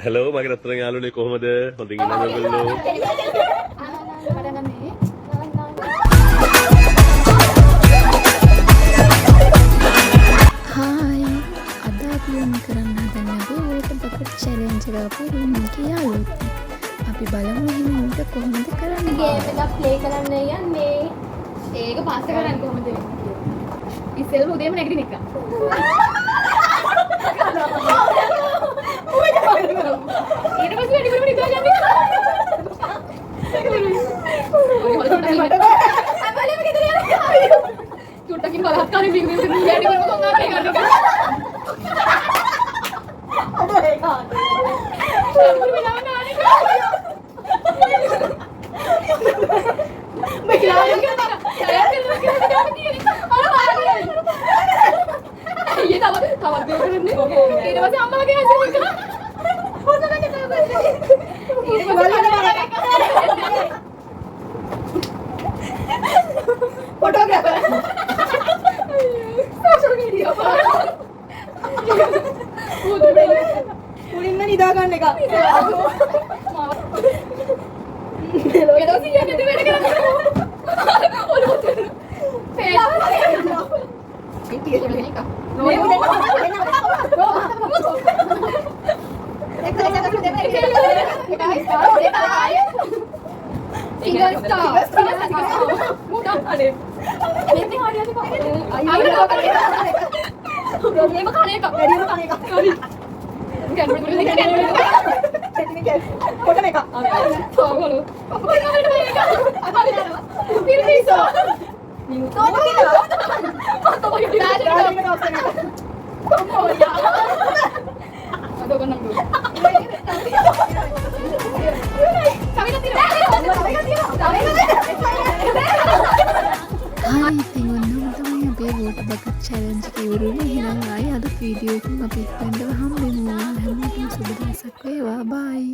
Hello මගේ රත්තරන් යාළුවනේ, කොහොමද? හොඳින් ඉන්නවද ඔයගොල්ලෝ? පටන් ගන්නේ. හායි, අද අපි යන්න කරන්න හදන්නේ අපේ වෝටර් බකට් චැලෙන්ජ් එක අපේ රූම් එකේ යාළුවොත් එක්ක. අපි බලමු එහෙනම් ඌට කොහොමද කරන්නේ. ගේම් එකක් ප්ලේ කරන්න යන්නේ. ඒක පස්සේ කරන්නේ කොහොමද වෙන්නේ කියලා. ඉස්සෙල්ලම උදේම නැගිටින එක. ඊට පස්සේ වැඩිපුරම නිදා ගන්න. හැම වෙලේම ගෙදර යනවා. චුට්ටකින් බලහත්කාරයෙන් බිං බිං බිං වැඩිපුරම කොන් ආපේ ගන්නවා. වැඩිපුර වෙලාව නාන එක. මේ කියලා කියලා කියලා කියලා අර මාර කරන්නේ. අයියේ තව තවත් දෙයක් කරන්නේ. ඊට පස්සේ අම්මා වගේ හැසිරෙන එක. හොඳ නැහැ තව. ඊට පස්සේ ෆොටෝග්‍රැෆර්. Social media. මුලින්ම නිදා ගන්න එක. ඒ දවස් කියන්නේ නැති වැඩ කරන්නේ. ඔළුව පේන. මේ සිංගල් ස්ටාර්. අනේ. මෙන්න හරියට අයියෝ වැඩිම කණ එක. වැඩිම කන එක. හරි. කැඩුන. පොටම එක. තෝගලු. පිරිමිසෝ. තෝග කියලා. අද ගන්න. හායි, ඉතින් ඔන්න ඔහොම තමයි අපේ වෝටර් බකට් චැලෙන්ජ් එක ඉවර වුණේ. එහෙනම් ආයේ අලුත් වීඩියෝ එකකින් අපි ඉක්මනටම හම්බෙමු. හැමෝටම සුබ දවසක් වේවා. බයි.